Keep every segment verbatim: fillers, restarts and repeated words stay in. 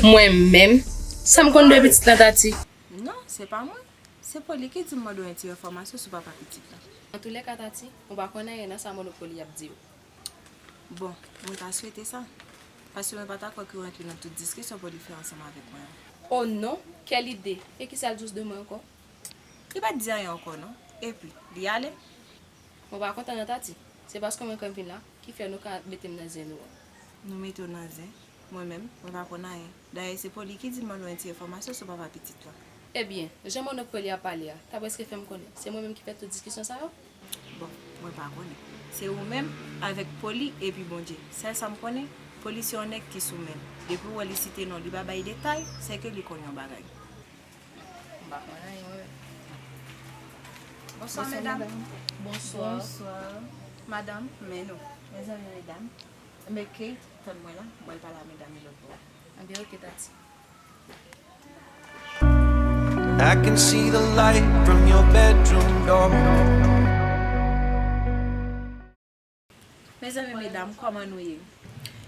Mwen menm? Sa m konn de pitit la, Tati? Non, se pa mwen. Se Poli ki di m mande w yon ti enfòmasyon sou papa pitit la. Antoulèka, Tati, ou pa konn anyen nan sa Monopoli ap di yo. Bon, mwen ta swete sa. Paske mwen pa ta kwè ke w antre nan tout diskisyon Poli fè ansanm avèk mwen an. Oh non, quelle idée! E kisa l jis de mwen ankò? Li pa t di anyen ankò non. Epi, li ale. Mwen pa kontan non, Tati. Se paske mwen kwè m vin la ki fè nou ka mete m nan zen nou an. Nou mete w nan zen? Mwen menm, mwen pa konn anyen. Dayè, se Poli ki di m mande w yon ti enfòmasyon sou papa pitit la. Ebyen, jan Monopoli ap pale a, ta prèske fè m konnen se mwen menm ki fè tout diskisyon sa yo. Bon, mwen pa konnen. Se ou menm, avèk Poli epi Bondye. Sèl sa m konnen, Poli se yon nèg ki sou men l. Depi w wè li site non li pa bay detay, sèke li konn yon bagay. M pa konn anyen, mwen menm. Bonswa, medam. Bonswa. Bonswa. Madanm, men nou. Mezanmi, medam. Enben, Kate, tann mwen la, m pral pale a medam yo lòt bò. Enben, oke, Tati. I can see the light from your bedroom door. Mezanmi, medam, kòman nou ye?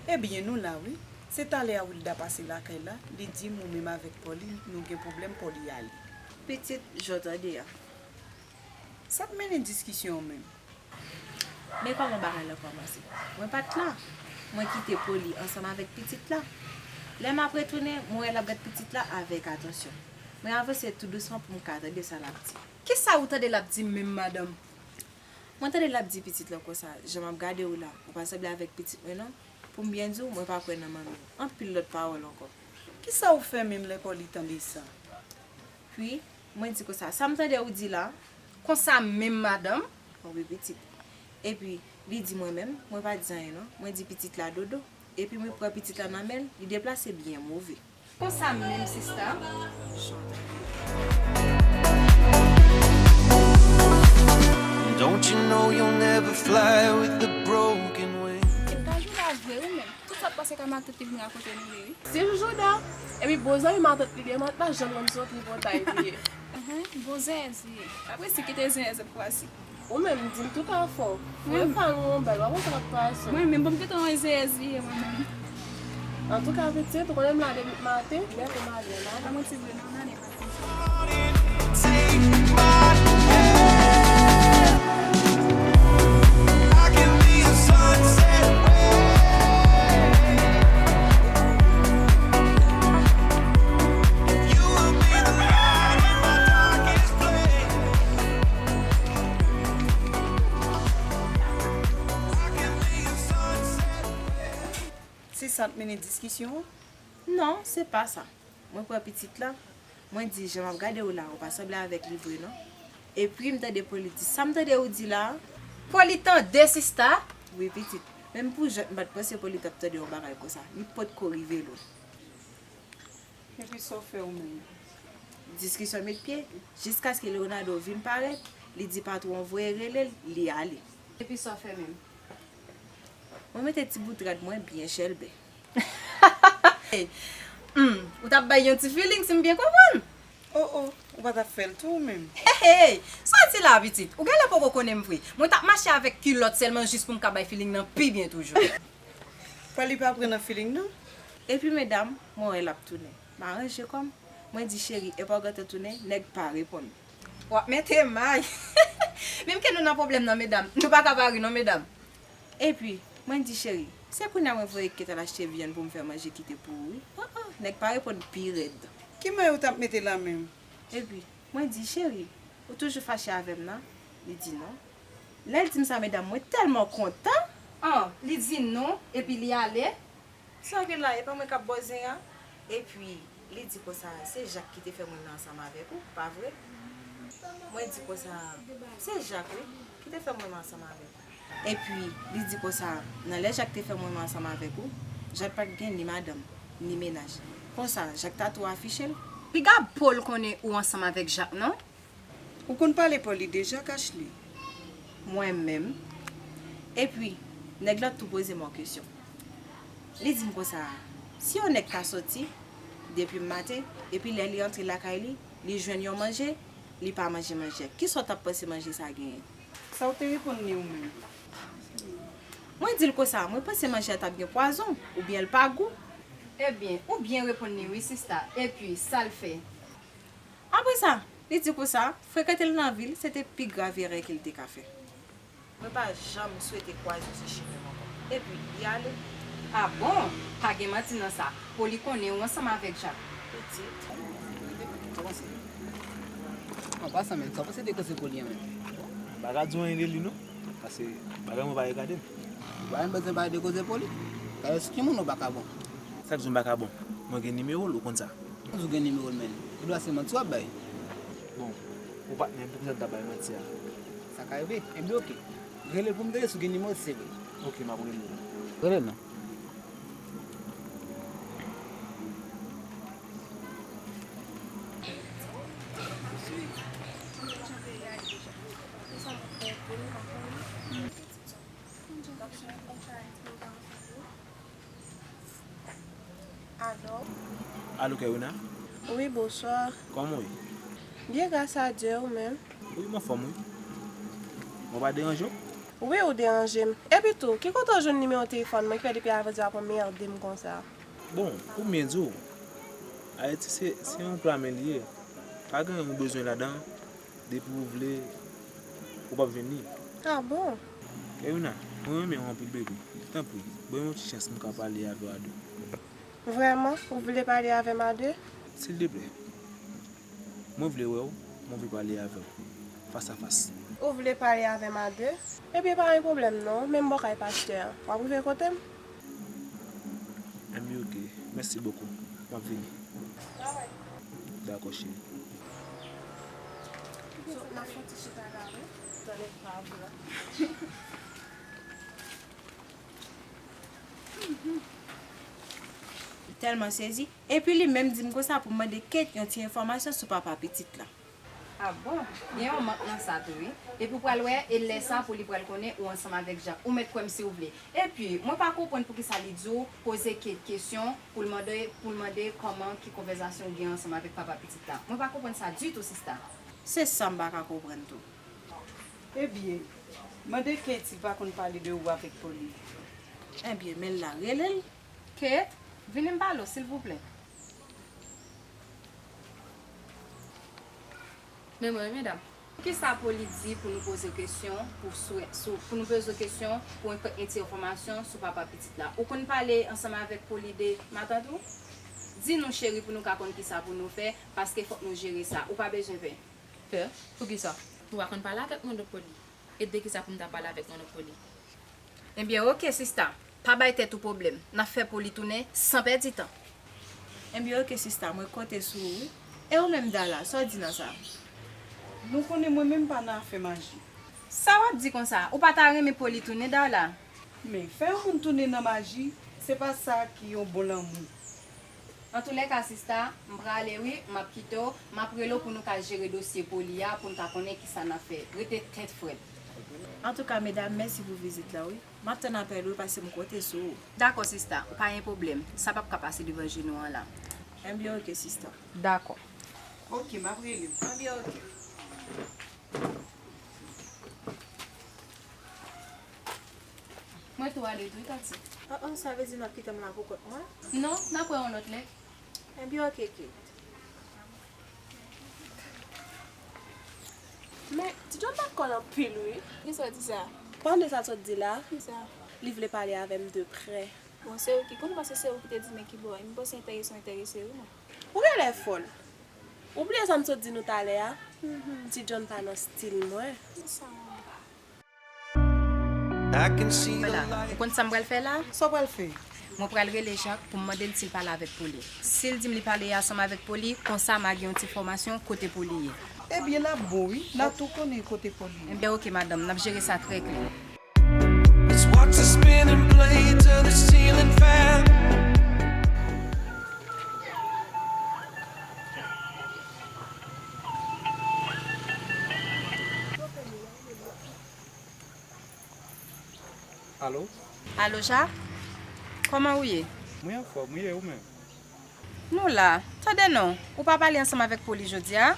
Ebyen, nou la wi. Se talè a Wilda pase lakay la, li di m ou menm avèk Poli, nou gen pwoblèm, Poli ale. Pitit, jan w tande a. Sa k mennen diskisyon an menm? Men kòman bagay la kòmanse. Mwen pa t la. Mwen kite Poli ansanm avèk pitit la. Lè m ap retounen, mwen wè l ap gad pitit la avèk atansyon. Mwen avanse tou dousman pou m ka tande sa l ap di. Kisa ou tande l ap di menm, madanm? Mwen tande l ap di pitit la konsa, jan m ap gade w la, ou pa sanble avèk pitit mwen non. Pou m byen di w, mwen pa kwè nan manmi w. Anpil lòt pawòl ankò. Kisa ou fè menm lè Poli tande sa? Pi, mwen di konsa, sa m tande ou di la? Konsa menm, madanm? Wi, pitit. Epi, li di mwen menm, mwen pa di anyen non. Mwen di pitit la dodo. Epi mwen pran pitit la nan men l, li deplase byen move. Konsa menm, sista? Don't you know you'll never fly with a broken wing? E ta Jouda vre wi menm. Tout sa k pase kay matant li vin rakonte nou li wi. Se Jouda. Epi bon zanmi matant li li ye, matant pa janm konn se yon tripotay li ye. Bon zèyèz li ye. Apre si kite zèyèz sèt fwa si. Ou menm di m tout afè w. Mwen fan ou yon bèl, w ap wè sa k ap pase. Mwen menm bon m kite yon zèyèz li ye mwen menm. Antouka pitit, ou konnen m la depi maten, lè pou m ale la. Pa manti vre non, m ale maten. Se sa k mennen diskisyon an? Non, se pa sa. Mwen pran pitit la, mwen di jan m ap gade w la, ou pa sanble avèk li vre non. Epi m tande Poli di sa m tande ou di la a. Poli tande, sista? Wi, pitit. Menm pou jòt, m pa t panse Poli t ap tande yon bagay konsa. Li potko rive lwen. Epi sa w fè ou menm? Diskisyon met pye, jiskaske Leonardo vin parèt, li di patwon voye rele l, li ale. Epi sa w fè menm? Mwen mete ti bout rad mwen byen chèlbè. Hmm, ou t ap bay yon ti feeling si m byen konprann? Oh oh, ou pa t ap fè l tou ou menm? Hey hey, sa w di la a pitit? Ou genlè poko konnen m vre. Mwen t ap mache avèk kilòt sèlman jis pou m ka bay feeling nan pi byen toujou. Poli pa pran nan feeling non. Epi medam, mwen wè l ap tounen. M aranje kò m. Mwen di cheri, epa w gentan tounen, nèg pa reponn. W ap mete may. Menm ke nou nan pwoblèm nan medam, nou pa ka pa ri non medam. Epi, mwen di cheri, se kounye a mwen voye Kate al achte vyann pou m fè manje kite pou ou wi. Oh oh, nèg pa reponn pi rèd. Ki may ou t ap mete la menm? Epi, mwen di cheri, ou toujou fache avè m nan? Li di non. Lè l di m sa medam, mwen tèlman kontan. An, li di non, epi li ale. Sa w gen la, e pa mwen k ap bò zen an? Epi, li di konsa, se Jak ki te fè m renmen ansanm avèk ou, pa vre? Mwen di konsa, se Jak wi, ki te fè m renmen ansanm avèk ou. Epi, li di konsa, nan lè Jak te fè m renmen ansanm avèk ou, Jak pa t gen ni madanm, ni mennaj. Konsa, Jak ta tou afiche l. Piga Poli konnen ou ansanm avèk Jak non. Ou konn pale Poli de Jak, Ashley? Mwen menm. Epi, nèg la tou poze m yon kesyon. Li di m konsa, si yon nèg ka soti depi maten, epi lè li antre lakay li, li jwenn yon manje, li pa manje manje a, kisa w t ap panse manje sa genyen? Sa w te reponn li ou menm? Mwen di l konsa, mwen panse manje a t ap gen pwazon, oubyen l pa gou. Ebyen, ou byen reponn li wi, sista. Epi, sa l fè? Apre sa, li di konsa, frekante l nan vil, se te pi grav erè ke l te ka fè. Mwen pa janm swete kwaze w sou chimen m ankò. Epi, li ale. A bon? Pa gen manti nan sa. Poli konnen ou ansanm avèk Jak. Pitit. Sa w panse? An pasan, men, sa w panse de koze Poli an menm? M pa ka di w anyen de li, non. Paske bagay mwen pa regade m. Ou pa menm bezwen pale de koze Poli. Gade sou ki moun ou pa ka bon. Sa k di w m pa ka bon? Mwen gen nimewo l, ou konn sa. Ou gen nimewo l, men. Ou dwa se manti w ap bay. Bon, ou patnè m, poukisa m ta bay manti a? Sa ka rive. Ebyen, oke. Rele pou m tande si w gen nimewo l, si se vre. Oke, m ap rele l. Rele l non. Alo? Alo, Kerwina? Wi, bonswa. Kòman w ye? Byen, gras a Dye, ou menm? Wi, m anfòm, wi. Mwen pa deranje w? Wi, ou deranje m. Epi tou, ki kote w jwenn nimewo telefòn mwen ki fè depi avan di w ap anmède m konsa? Bon, pou m byen di w, Ayiti se, se yon pla men li ye. Pa gen anyen ou bezwen ladan, depi ou vle, ou p ap jwenn li. A bon? Kerwina, mwen renmen w anpil, baby. Tanpri, ban m yon ti chans pou m ka pale avè w a de. Vrèman, ou vle pale avè m a de? Silteplè. Mwen vle wè w, mwen vle pale avè w, fas a fas. Ou vle pale avè m a de? Ebyen, pa gen pwoblèm non, men m bò kay pastè a. W ap rive kote m? Enben, oke. Mèsi bokou. M ap vini. Dakò, cheri. So, n ap fè yon ti chita la, wi. Tande pa vre. M tèlman sezi. Epi li menm di m konsa pou m mande Kate yon ti enfòmasyon sou papa pitit la. A bon? Gen yon mank nan sa tou, wi. Epi w pral wè, e lè sa Poli pral konnen ou ansanm avèk Jak. Ou mèt kwè m si w vle. Epi, mwen pa konprann poukisa li di w poze Kate kesyon pou l mande, pou l mande kòman ki konvèsasyon w gen ansanm avèk papa pitit la. Mwen pa konprann sa ditou, sista. Se sa m pa ka konprann tou. Ebyen, mande Kate si l pa konn pale de ou avèk Poli. Ebyen, men l la, rele l. Kate, vini m pale w, silvouplè. Men mwen, medam. Kisa Poli di pou nou poze w kesyon, pou swè, sou, pou nou poze w kesyon, pou yon, yon ti enfòmasyon sou papa pitit la? Ou konn pale ansanm avèk Poli de matant ou? Di nou, cheri, pou nou ka konn kisa pou nou fè, paske fòk nou jere sa. Ou pa bezwen pè. Pè? Poukisa? Ou pa konn pale avèk manno Poli. E de kisa pou m ta pale avèk manno Poli? Ebyen, oke, sista. Pa bay tèt ou pwoblèm. N ap fè Poli tounen san pèdi tan. Ebyen, oke, sista. Mwen konte sou ou, wi. E ou menm, Darla, sa w di nan sa? Nou konnen mwen menm pa nan afè maji. Sa w ap di konsa? Ou pa ta renmen Poli tounen, Darla? Men, fè yon moun tounen nan maji, se pa sa ki yon bon lanmou. Antoulèka, sista, m prale wi, m ap kite w, m ap rele w pou nou ka jere dosye Poli a, pou n ka konnen kisa n ap fè. Rete tèt frèt. Antouka, medam, mèsi pou vizit la wi. M ap tann apèl ou, paske m konte sou ou. Dakò, sista, pa gen pwoblèm. Sa p ap ka pase devan je nou an la. Enben, oke, sista. Dakò. Oke, m ap rele w. Enben, oke. Mwen tou ale tou wi, Tati. Oh, oh, sa vle di n ap kite m la pou kont mwen? Non, n ap wè yon lòt lè. Enben, oke, Kate. Men, Ti John bat kò l anpil wi. Kisa w di sa? Tande sa l sot di la. Kisa? Li vle pale avè m de prè. Bon, se ou ki konn, paske se ou ki te di m ki bò. M panse enterese w enterese wi, mwen. Ou genlè fòl. Ou bliye sa m sot di nou talè a? Ti John pa nan stil mwen. Sa. Ou konn sa m pral fè la? Sa w pral fè? Mwen pral rele Jak pou m mande l si l pale avèk Poli. Si l di m li pale ansanm avèk Poli, konsa m a gen yon ti enfòmasyon kote Poli ye. Ebyen, n ap bon wi. N a tou konnen kote Poli ye. Enben, oke, madanm, n ap jere sa trè klè. Let's watch the spinning blades of the ceiling fan. Alo? Alo, Jak? Kòman ou ye? Mwen anfòm, wi, e ou menm? Nou la. Tande non, ou pa pale ansanm avèk Poli jodi a?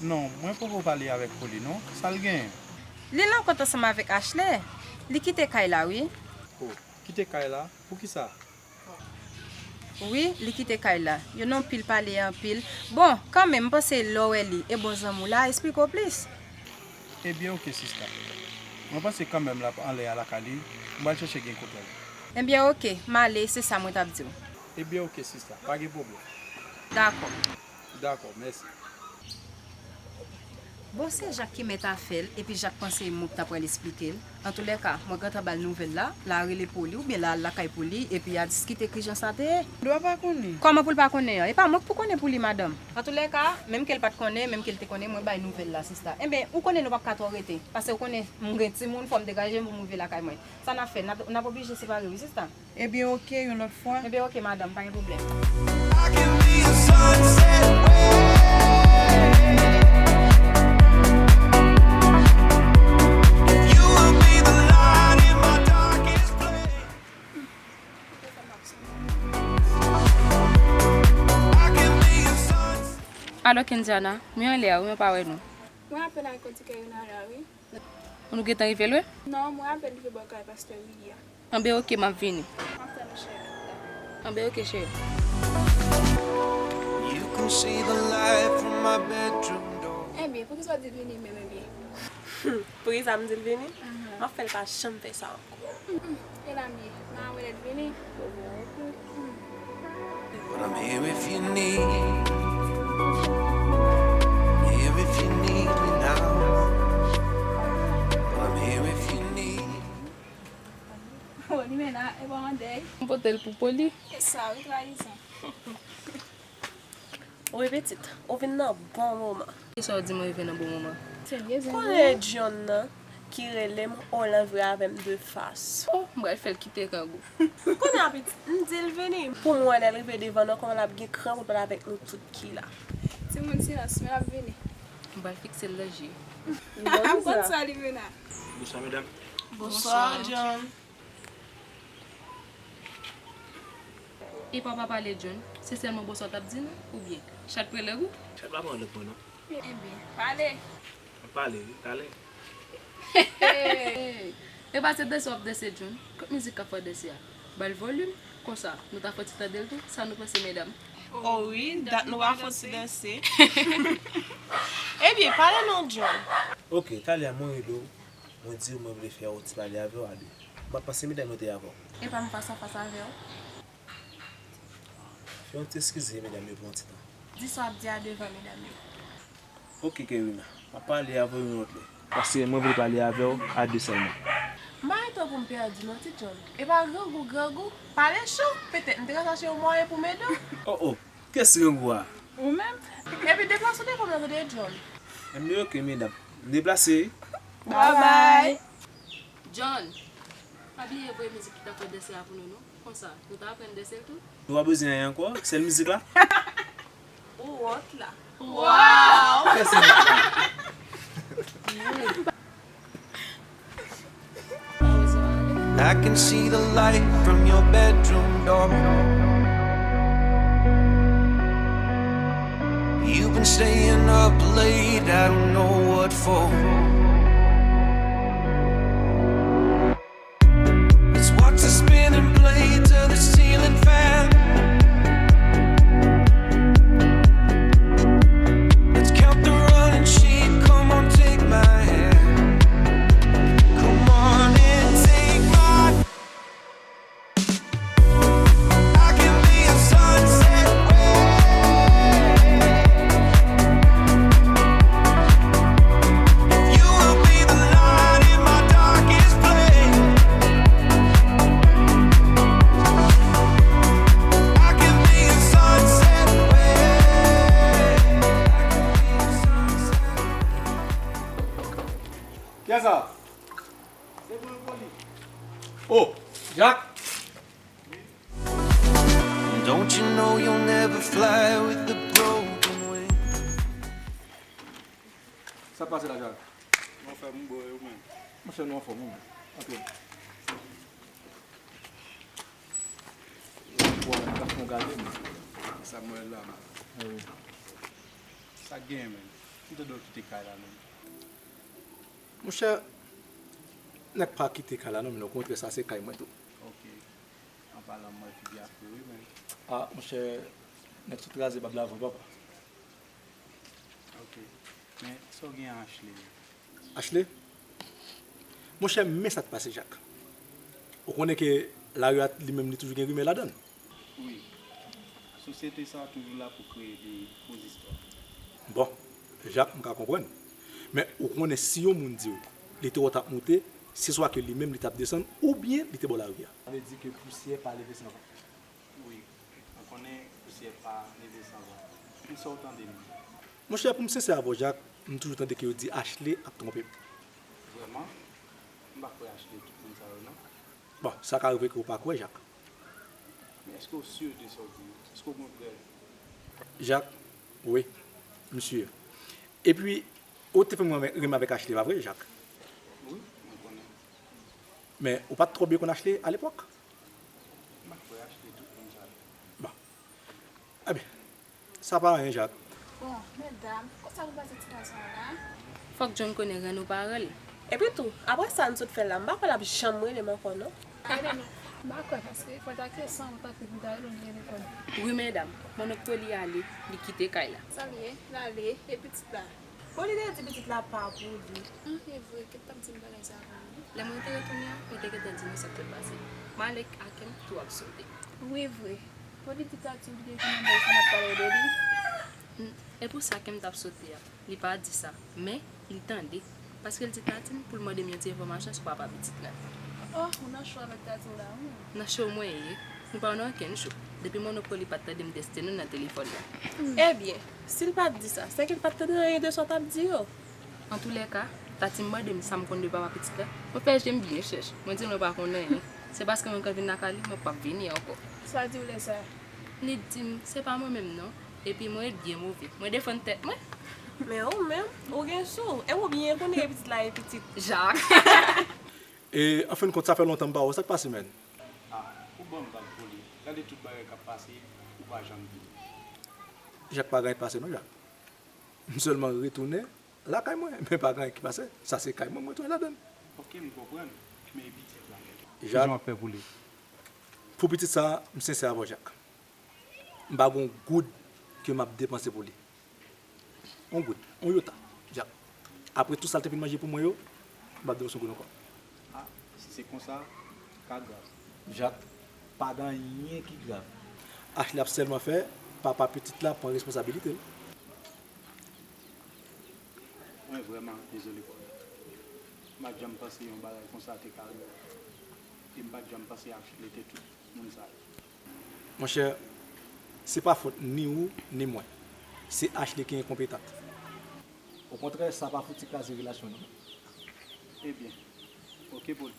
Non, mwen poko pale avèk Poli non. Sa l genyen? Li nan kont ansanm avèk Ashley. Li kite kay la, wi. Oh, kite kay la? Poukisa? Bon. Wi, li kite kay la. Yo nan pil pale anpil. Bon, kanmenm, m panse lè w wè li, e bon zanmi w la, esplike w plis. Ebyen, oke, sista. Mwen panse kanmenm l ap anlè a lakay li, m pral chèche gen kontwòl. Ebyen, oke, m ale, se sa mwen t ap di w. Ebyen, oke, sista, pa gen pwoblèm. Dakò. Dakò, mèsi. Bon, se Jak ki mèt afè l, epi Jak panse e mwen ki ta pral esplike l. Antoulèka, mwen gentan ba l nouvèl la, l a rele Poli, oubyen l a al lakay Poli, epi y a diskite kijan sa te ye. Dwa pa konnen. Kòman pou l pa konnen an? E pa mwen k pou konnen pou li, madanm. Antoulèka, menm ke l pa t konnen, menm ke l te konnen, mwen bay nouvèl la, sista. Enben, ou konnen nou p ap ka twò rete, paske ou konnen m gen timoun, fò m degaje m pou m rive lakay mwen. Sa n ap fè? N ap, n ap oblije separe wi, sista. Ebyen, oke, yon lòt fwa. Ebyen, oke, madanm, pa gen pwoblèm. I can be a sunset ray. You will be the light in my darkest place. I can be a sunset. Alo, Kendiana, mwen anlè a, wi, mwen pa wè nou. Mwen apèn al kote Kerina la, wi. Nou gentan rive lwen? Non, mwen apèn rive bò kay pastè Willy a. Anben, oke, m ap vini. M ap tann ou, cheri. Anben, oke, cheri. You can see the light from my bedroom door. Enben, poukisa w di l vini menm, enben? Poukisa m di l vini? Ahan. M ap fè l pa janm fè sa ankò. Mm, mm. E la m ye. M a wè lè l vini. But I'm here if you need. Here if you need me now. But I'm here if you need. Oh, li men la, e pa yon dèy. M pote l pou Poli. E sa, wi, trayizon. Wi, pitit, ou vin nan bon moman. Kisa w di mwen rive nan bon moman? Serye, zen. Konnen John nan ki rele m, o l anvi avè m de fas. Oh, m pral fè l kite grangou. Kounye a, pitit, m di l vini. Pou m wè lè l rive devan nou, kòman l ap gen kran pou l pale avèk nou tout ki la. Timoun, silans, men l ap vini. M pral fikse l nan je. Bonswa, Livena. Bonswa, medam. Bonswa, John. Epa w pa pale, John? Se sèlman bonswa w t ap di nou, oubyen? Chat prelèg ou? Chat pa pran lòt mwen, non. Ebyen, pale. M ap pale, wi, talè. Hey! Epa se danse w ap danse, John. Kot mizik k ap fè w danse a? Ba l volim. Konsa, nou ta fè w ti tande l tou. Sa nou panse, medam? O wi, dat nou pa fè w ti danse. Ebyen, pale non, John. Oke, talè a mwen rele w. Mwen di w mwen vle fè yon ti pale avè w a de. M ap panse medam yo te avè w. Epa m fas a fas avè w. Fè yon ti eskize medam yo pou yon ti tan. Di sa w ap di a devan medam yo. Oke, Kerina. M ap pale avè w yon lòt lè. Paske mwen vle pale avè w a de sèlman. M pa gen tan pou m pèdi non, ti John. Epa grangou, grangou. Pale cho. Petèt m te ka chache yon mwayen pou m ede w. Oh, oh. Kiyès grangou a? Ou menm? Epi deplase w devan m nan, tande, John. Anben, oke, medam. M deplase, wi. Babay. John, pa bliye voye mizik ki t ap fè danse a pou nou, non. Konsa, nou ta aprann danse l tou. Nou pa bezwen anyen ankò, sèl mizik la. Ou wont la. Waw! Fè sèl mizik la. I can see the light from your bedroom door. You've been staying up late, I don't know what for. Let's watch the spinning blades of the ceiling fan. Let's count the running sheep. Come on, take my hand. Come on and take my I can be a sunset ray. You will be the light in my darkest place. I can be a sunset ray. I can be a sunset. Kiyès sa? Oh, Jak! Don't you know you'll never fly with the broken wing? Sa k pase la, Jak? Mwen anfòm, wi, bro, e ou menm? Monchè, nou anfòm, wi, men. Antre. Bwa, m ta fè yon gade, men. Sa m wè la, man. Ah, wi. Sa k genyen, men? M tande w kite kay la, men. Monchè, nèg pa kite kay la non, men okontrè sa se kay mwen tou. Ok. An palan, mwen figi a fre wi, men. Ah, monchè, nèg sot kraze bab la vre, papa. Ok. Men, sa w gen a Ashley? Ashley? Monchè, men sa k pase, Jak. Ou konnen ke lari a li menm li toujou gen rimè ladan l. Wi. Sosyete sa a toujou la pou kreye de fo zistwa. Bon, Jak, m ka konprann. Men ou konnen si yon moun di w li te wè w t ap moute, se swa ke li menm li t ap desann, oubyen li te bò lari a. Sa vle di ke pousyè pa leve san van. Wi, mwen konnen pousyè pa leve san van. Men sa w tande m? Monchè, pou m sensè avè w, Jak, m toujou tande ke yo di Ashley ap twonpe m. Vrèman? M pa kwè Ashley tout moun sa yo, non. Bon, sa ka rive ke w pa kwè, Jak. Men èske w si de sa w di yo? Èske w gen prèv? Jak, wi, m si. Epi, ou te fè m renmen, renmen avèk Ashley, pa vre, Jak? Wi, mwen konnen. Men, ou pa t twò byen konn Ashley alepòk? M pa kwè Ashley tout moun sa yo. Bon. Ebyen, sa pa anyen, Jak. Bon, medam, konsa nou pase ti gason an la? Fòk John konnen rèn ou pa rèl. Epi tou, apre sa n sot fè la, m pa kwè l ap janm rele m ankò, non. Rele nou. M pa kwè, paske fò l ta kite san ou ta fè pou ta rele w nan telefòn. Wi, medam, Mononk Poli ale, li kite kay la. Sa l ye? L ale, e pitit la? Poli te di pitit la pa pou li. An, e vre, kèt t ap di m bagay sa avan, wi. Lè mwen te retounen an, mwen te gentan di nou sa k t ap pase. M ale a Ken tou ap sote. Wi, vre. Poli di Tatim li te vin anba e sa n ap pale de li. Hmm, e pou sa Ken t ap sote a. Li pa di sa, men li tande. Paske l di Tatim pou l mande m yon ti enfòmasyon sou papa pitit la. Oh, ou nan cho avèk Tatim la, wi. Nan cho mwen ye. Nou pa nan okenn cho. Depi Mononk Poli pa t tande m teste nou nan telefòn nan. Ebyen, si l pa t di sa, sèke l pa t tande anyen de sa w t ap di yo. Antoulèka, Tatim mande m sa m konn de papa pitit la. Mwen fè je m byen chèch. Mwen di l mwen pa konn anyen. Se paske mwen ka vin lakay li, mwen p ap vini ankò. Sa di w lè sa? Li di m, se pa mwen menm non. Epi mwen ret byen move. Mwen defann tèt mwen. Men ou menm, ou gen sou. E ou byen konnen pitit la e pitit Jak. E, an fen de kont, sa fè lontan m pa wè w. Sa k pase, menn? Ah, ou ban m vag, Poli. Gade tout bagay k ap pase, ou pa janm di m. Jak, pa gen anyen k pase non, Jak. M sèlman retounen lakay mwen, men pa gen anyen ki pase. Sa se kay mwen, mwen retounen ladan l. Ok, m konprann. Men e pitit la? Jak, kijan w ap fè pou li? Pou pitit sa, m sensè avè w, Jak. M pa gen yon goud ke m ap depanse pou li. Yon goud, yon yota, Jak. Apre tout sa l te fin manje pou mwen yo, m p ap depanse yon goud ankò. Ah, si se konsa, ka grav. Jak, pa gen anyen ki grav. Ashley ap sèlman fè papa pitit la pran responsabilite l. Mwen vrèman dezole, Poli. M pa t janm panse yon bagay konsa te ka rive. E m pa t janm panse Ashley te tout moun sa yo. Monchè, se pa fòt ni ou, ni mwen. Se Ashley ki enkonpetant. Okontrè, sa pa fouti kraze relasyon nou. Ebyen, ok, Poli.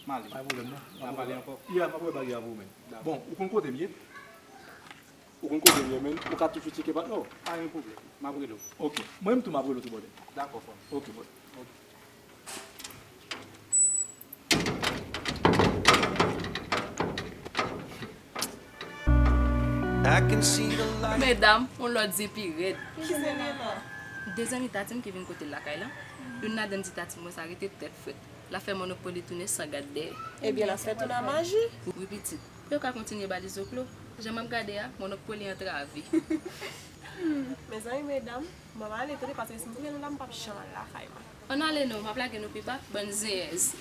M ale. Pa gen pwoblèm, non. N a pale ankò. Yeah, m ap wè bagay avè w, menn. Dakò. Bon, ou konn kote m ye? Ou konn kote m ye, menn? Ou ka toujou tcheke patnè w. Pa gen pwoblèm. M ap rele w. Ok. Mwen menm tou, m ap rele w tou, brother. Dakò, frè m. Ok, brother. Ok. I can see the light. Medam, yon lòt zen pi rèd. Ki zen li la? De zanmi Tatim ki vin kote l lakay la. Youn ladan l di Tatim mwen sa rete tèt frèt. L ap fè Mononk Poli tounen san gad dèyè. Ebyen, l ap fè tounen a maji. Wi, pitit. Pou yo ka kontinye ba li zoklo. Jan m ap gade a, Mononk Poli antrave. Mezanmi, medam, m ap ale tande, paske si m twouve nou la, m p ap janm al lakay mwen. Ann ale non, m ap lage nou pi ba, bann zenyèz.